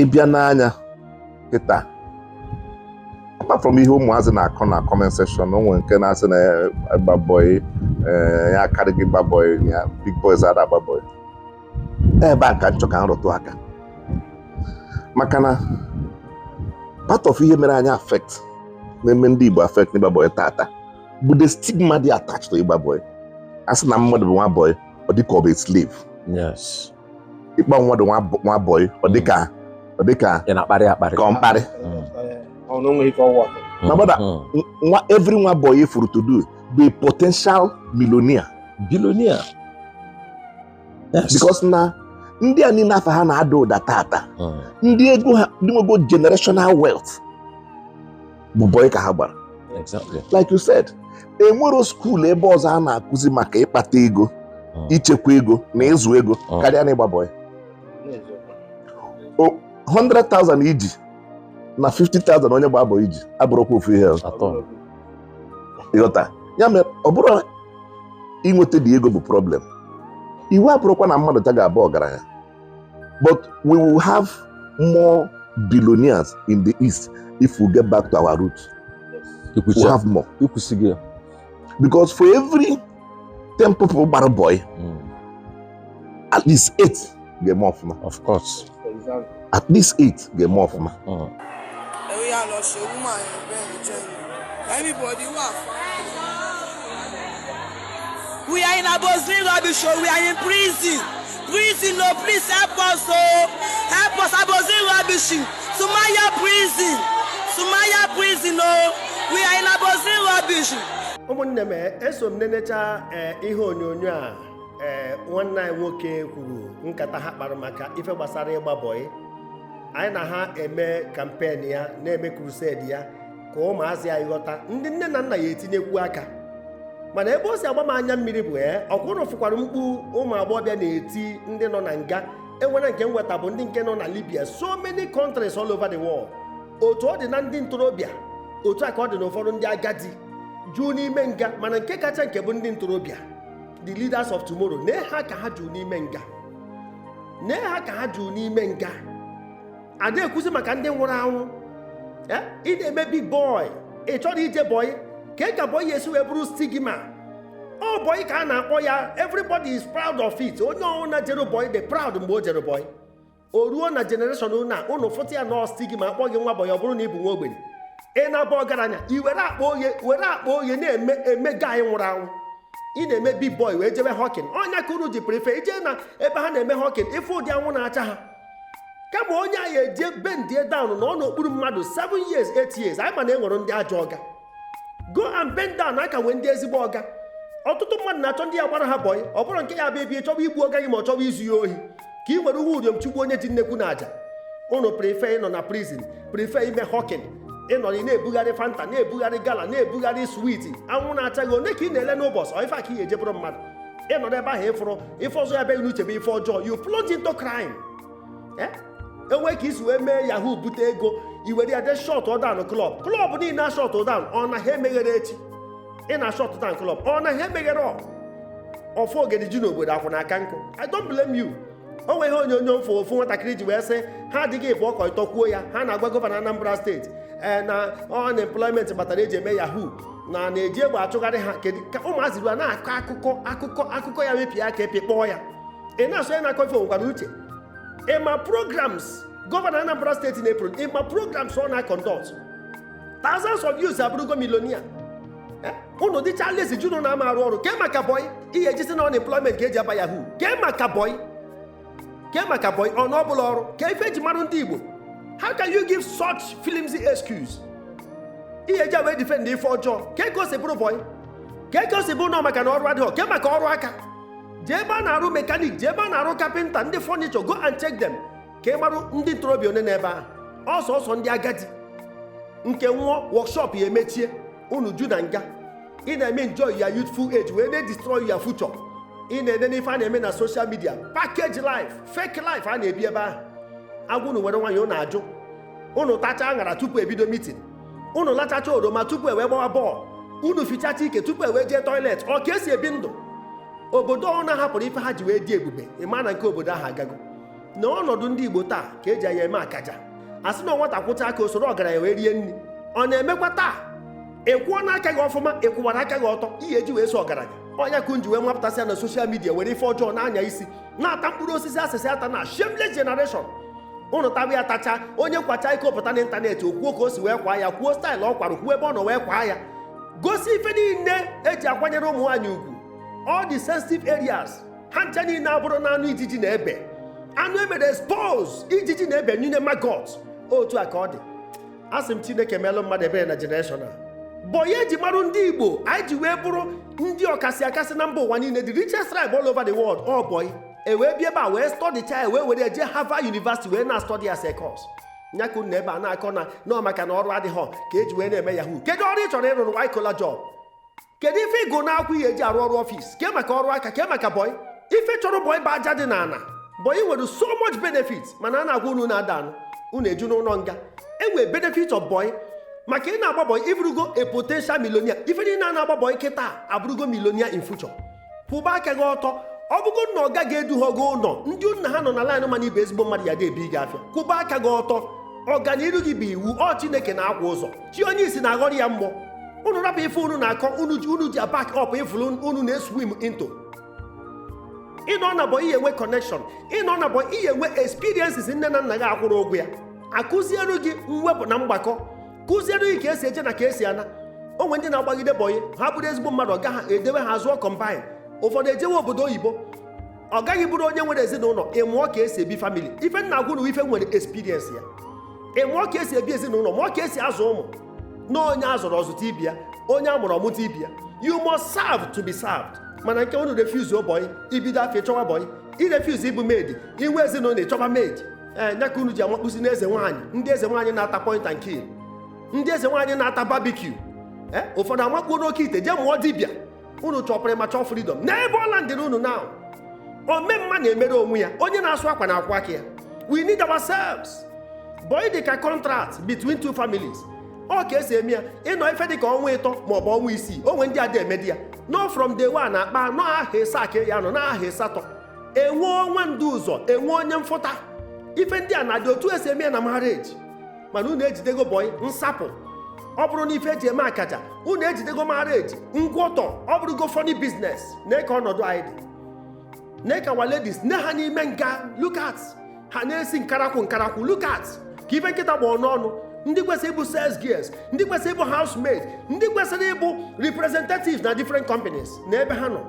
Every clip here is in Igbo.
Ịbịa n'anya kịta, apart from ihe ụmụazị na-akọ na comment section, o nwere nke na-asị na ya ịgba boy, ya akarịghị ịgba boy, ya big boys ada agba boy. Ebe a ka m chọ ka m rụtụ aka, maka na part of ihe mere anyị affect, na-eme ndị Igbo affect n'ịgba boy tata bụ the stigma dị attached to ịgba boy. A sị na mmadụ bụ nwa boy, ọ dị ka ọ bụ a slave. Ịkpọ mmadụ nwa boy, ọ dị ka Ị na-akparị akparị. Ka ọ mkparị. Ọ na onwe ife ọwụ. My brother, nwa every nwa boy ifuru to do bụ a potential millionaire. Billionaire. Yes. Because na ndị a niile afa ha na-ada ụda tata, ndị ego ha, ndị nwego generational wealth, bụ boy ka ha gbara. Like you said, enwero school ebe ọzọ a na-akụzi maka ịkpata ego, ichekwa ego na ịzụ ego karịa na ịgba boy. 100,000 iji na 50,000 onye gba boy iji abụrụkwa ofu ihe. Atọ. Ịghọta ya mere, ọ bụrụ inweta dị ego bụ problem, iwu abụrụkwa na mmadụ ta ga-abụ ọgaranya, but we will have more billionaires in the East if we get back to our roots. We Ikwuchi have more ikwusighị ya. Because for every 10 people gbara boy, at least 8 ga-eme ọfụma. Of course. At least 8 ga-eme ọfụma. Ẹ̀rọ yà lọ ṣe woman yẹn bẹ́ẹ̀ ní jẹ́ ni everybody wà fún. We are in Abbotsley rubbish o. We are in prison, prison o. Please help us o, help us. Abbotsley rubbish, Sumaya prison, Sumaya prison o. We are in Abbotsley rubbish. Ụmụnne m, eso m nenecha ihe onyonyo a. Nwanne anyị nwoke kwuru nkata ha kpara maka ife gbasara ịgba bọyị. Anyị na ha eme campaign ya, na-eme crusade ya ka ụmụazị anyị ghọta. Ndị nne na nna ya etinyekwu aka, mana ebe o si agba m anya mmiri bụ ọkwụrụ fụkwara mkpu ụmụ agbọghọbịa na-eti, ndị nọ na nga enwere nke nweta bụ ndị nke nọ na Libya, so many countries all over the world. Otu ọ dị na ndị ntorobịa, otu a ka ọ dị na ụfọdụ ndị agadi juu n'ime nga, mana nke kacha nke bụ ndị ntorobịa, the leaders of tomorrow. Nee ha ka ha juu n'ime nga, nee ha ka ha juu n'ime nga. Ada ekwuzi maka ndị nwụrụ anwụ. Ị na-eme big boy, ị chọrọ ije boy ka ka boy ya esi wee bụrụ stigma. Ọ boy ka a na-akpọ ya, everybody is proud of it. Onye ọbụla jere boy dị proud mgbe o jere boy. O ruo na generation na ụnụ fụta ya nọọ stigma, akpọ gị nwa boy. Ọ bụrụ na ị bụ nwa ogbenye, ị na-abụ ọgaranya, i were akpa oghe, were akpa oghe na-eme eme guy nwụrụ anwụ. Ị na-eme big boy wee jebe hawking. Ọnya ka unu ji prefer ije na ebe ha na-eme hawking, ife ụdị anwụ na-acha ha, kama onye anyị eje bendie down na ọ n'okpuru mmadụ 7 years, 8 years. Anyị ma na e nwere ndị ajọ ọga. Go and bend down aka nwee ndị ezigbo ọga. Ọtụtụ mmadụ na-achọ ndị ya gbara ha boy. Ọ bụrụ nke ya bụ ebie chọba igbu ọga gị, ma ọ chọba izu ya ohi, ka ị were uwe uriom chugbu onye ji nnekwu na aja. Unu prefer ịnọ na prison, prefer ime hawking. Ịnọ ị na-ebugharị Fanta, na-ebugharị Gala, na-ebugharị sweet. Anwụ na-acha gị, one ka ị na-ele n'ụbọchị? Ọ ife a ka ị ga-eje bụrụ mmadụ? Ịnọdụ ebe ahụ, ịfụrụ ife ọzọ ya bịaghị n'uche bụ ife ọjọọ. You plunge into crime. Enwe ka isi wee mee yahoo, bute ego, i were ya de shut down club. Club niile na shut down, ọ na ha emeghere echi? Ị na shut down club, ọ na ha emeghere? Ọfụ ogede ji n'obodo akwụ na aka nkụ. I don't blame you. O nwere ihe onyonyo mfụ ofu nwatakịrị ji wee sị ha adịghị ịbụ ọkọ ịtọkwuo ya. Ha na-agwa governor Anambra Steeti na unemployment kpatara eji eme yahoo, na na-eji egbe achụgharị ha. Kedu ka ụmụazị ruo na-akọ akụkọ akụkọ akụkọ ya mepie aka epi kpọọ ya? Ị na-asụ ya na-akọ ife nwekwara uche. Ịma programs governor Anambra Steeti na-epro, ịma programs ọ na-conduct, thousands of youths abụrụgo millionaire. Unu dịcha lazy, junu na-ama arụ ọrụ. Kee maka boy ihe ejisi na unemployment ka eji aba yahoo? Kee maka boy? Kee maka boy? Ọ na ọbụla ọrụ ka ife eji marụ ndị Igbo? How can you give such flimsy excuse ihe eji wee defend ife ọjọọ? Kee ka o si bụrụ boy? Kee ka o si bụrụ nọ maka na ọrụ adịghọ? Kee maka ọrụ aka? Jee ebe a na-arụ mechanic, jee ebe a na-arụ carpenter, ndị furniture, go and check them ka ị marụ ndị ntorobịa one n'ebe ahụ. Ọsọ ọsọ ndị agadi nke nwụọ, workshop ya emechie. Unu ju na nga, ị na-eme enjoy your youthful age wee na-destroy your future. Ị na-ene n'ife a na-eme na social media, package life, fake life a na-ebi ebe ahụ. Agwa unu were nwayọ, unu ajụ. Unu tacha aṅara tupu ebido meeting, unu lachacha oroma tupu ewee gbawa bọọlụ, unu fichacha ike tupu ewee jee toilet. Ọ ka esi ebi ndụ obodo ọ na-ahapụrụ ife ha ji wee dị ebube? Ịma na nke obodo ahụ agago. Na ọnọdụ ndị Igbo taa ka eji anya eme akaja, a sị na nwata kwụcha aka, osoro ọgaranya wee rie nri. Ọ na-emekwa taa? Ị kwụọ n'aka gị ọfụma, ị kwụwara aka gị ọtọ, ihe eji wee so ọgaranya ọnya ka nji wee mapụtasị na social media, were ife ọjọọ na-anya isi, na-ata mkpụrụ osisi asịsị ata na shameless generation. Ụnụ tawa ya, tacha. Onye kwacha ike pụta n'ịntanetị, okwuo ka o si wee kwaa ya, kwuo style ọ kwara, kwuo ebe ọ nọ wee kwaa ya, gosi ife niile eji akwanyere ụmụ nwaanyị ugwu, all the sensitive areas ha ncha niile abụrụ na anụ ijiji na-ebe, anụ emere expose, ijiji na-ebe niile maggot. Otu a ka ọ dị. Asị m Chineke melụ mmadụ ebere na generation a. Boy eji marụ ndị Igbo anyị ji wee bụrụ ndị ọkasị akasị na mba ụwa niile, the richest tribe all over the world, all boy e wee bịa ebe a wee study cha, wee were jee Harvard University wee na study as a course. Nya ka unu ebe a na-akọ na nọ maka na ọrụ adịghọ ka eji wee na-eme yahoo. Kedu ọrụ ị chọrọ ịrụrụ? White collar job? Kedu ife ịgụ na-akwụ ihe eji arụ ọrụ office? Ke maka ọrụ aka? Ke maka boy? Ife chọrọ boy bụ aja dị n'ala. Boy nwere so much benefit, mana a na-agwa unu na-ada anụ unu eju n'ụlọ nga. Enwere benefit of boy, maka ị na-agba boy, ịbụrụgo a potential millionaire. Ife niile a na-agba boy kịta abụrụgo millionaire in future. Kwụba aka gị ọtọ. Ọ bụgo na ọ gaghị edu ha ogo ụlọ ndị nna ha nọ na line, mana ibe ezigbo mmadụ ya dị ebi gị afịa. Kwụba aka gị ọtọ. Ọganiru gị bụ iwu. Ọ Chineke na-akwa ụzọ chi onye isi na-aghọrọ ya mmụọ. Unu rapụ ife unu na-akọ, unu ji back up ifulu unu na-eswim into. Ịnọ na boy, ihe enwe connection. Ịnọ na boy, ihe enwe experiences nne na nna gị akwụrụ ụgwọ ya. Akụziere gị mwepụ na mgbakọ, kụziere gị ka esi eje na ka esi ana. Onwe ndị na-agbagide boy, ha bụrụ ezigbo mmadụ, ọ gaghị edewe ha zụọ combine. Ụfọdụ ejewe obodo oyibo, ọ gaghị bụrụ onye nwere ezinụlọ. Ịmụọ ka esi ebi family. Ife nna agwụ na ife nwere experience ya, ịmụọ ka esi ebi ezinụlọ, mụọ ka esi azụ ụmụ. Na onye azụrụ ọzụta ibi ya, onye amụrụ ọmụta ibi ya. You must serve to be served. Mana nke unu refuse boy, ibido afọ ịchọwa boy, irefuse ịbụ maid, inwe ezinụlọ, ịchọba maid. Ee, nya ka unu ji amakpụzi n'eze nwaanyị. Ndị eze nwaanyị na-ata point and kill, ndị eze nwaanyị na-ata barbecue. Ee, ụfọdụ amakpuo n'oke ite jee mụọ dibịa. Unu chọpụrụ ma chọọ freedom n'ebe ọla ndịrị unu. Now, ome mma na-emere onwe ya, onye na-asụ akwa na-akwụ aka ya. We need ourselves. Boy dị ka contract between two families. Ọ ka esi eme ya, ịnọ ife dị ka ọnwa 3 maọbụ ọnwa 6. Onwe ndị ada emedi ya no from day one akpa nọ aha ịsaa ka ya nọ n'aha 8, enwe ọnwa ndị ụzọ, enwe onye mfụta. Ife ndị a na-adị otu esi eme ya na marriage. Mana unu ejidego boy nsapụ, ọ bụrụ na ife eji eme akaja. Unu ejidego marriage ngwọtọ, ọ bụrụgo funny business. Na ka ọnọdụ anyị dị, na ka our ladies nne ha n'ime nga. Look at ha na-esi nkarakwu nkarakwu. Look at ka ife nkịta gba n'ọnụ. Ndị kwesịrị ịbụ sales girls, ndị kwesịrị ịbụ housemaid, ndị kwesịrị ịbụ representatives na different companies, na ebe ha nọ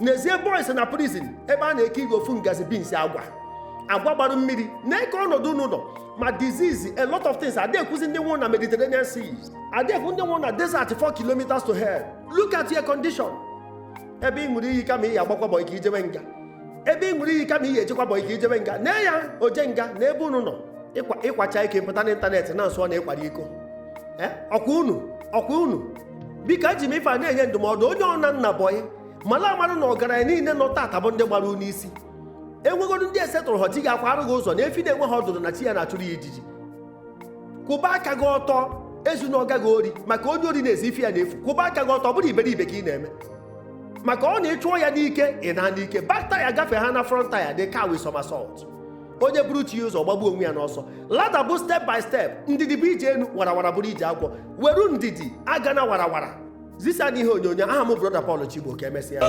n'ezie, boys na prison, ebe a na-eke igwe ofu ngazi beans, agwa agwa gbara mmiri. Na-eke ọnọdụ unu nọ, ma disease, a lot of things. Ada ekwuzi ndị nwụrụ na Mediterranean seas, ada ekwu ndị nwụrụ na desert 4 kilometers to hell. Look at your condition. Ebe ị ṅụrụ iyi kama ị ya agbakwa boy ka ijebe nga, ebe ị ṅụrụ iyi kama ị ya ejekwa boy ka ijebe nga, nee ya oje nga. Na ebe unu nọ ịkwacha ike pụta n'ịntanetị na nsọ na ịkwara iko. Ọkwa unu, ọkwa unu. Biko, eji m ife a na-enye ndụmọdụ onye ọna nna boy, mara amarụ na ọgaranya niile nọ tata bụ ndị gbara unu isi. Enwegoro ndị esetụrụ ha chi ga-akwa arụghị ụzọ na efi na-enwe ha ọdụdụ na chi ya na-achụrụ ya ijiji. Kwụba aka gị ọtọ. Ezu na ọgaghị ori, maka onye ori na-ezi ife ya na-efu. Kwụba aka gị ọtọ. Ọ bụrụ iberibe ka ị na-eme, maka ọ na-ịchụọ ya n'ike, ị na n'ike back tire gafee ha na front tire, the car will somersault. Onye buru chi ya ụzọ gbagbuo onwe ya n'ọsọ. Ladder bụ step by step. Ndidi bụ ije enu, warawara bụrụ ije agwọ. Weru ndidi, aga na warawara. Zisa n'ihe onyonyo. Aha m Brother Paul Chigbo. Ka emesịa.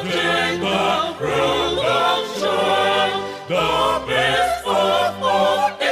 Jacob Production, the best of all.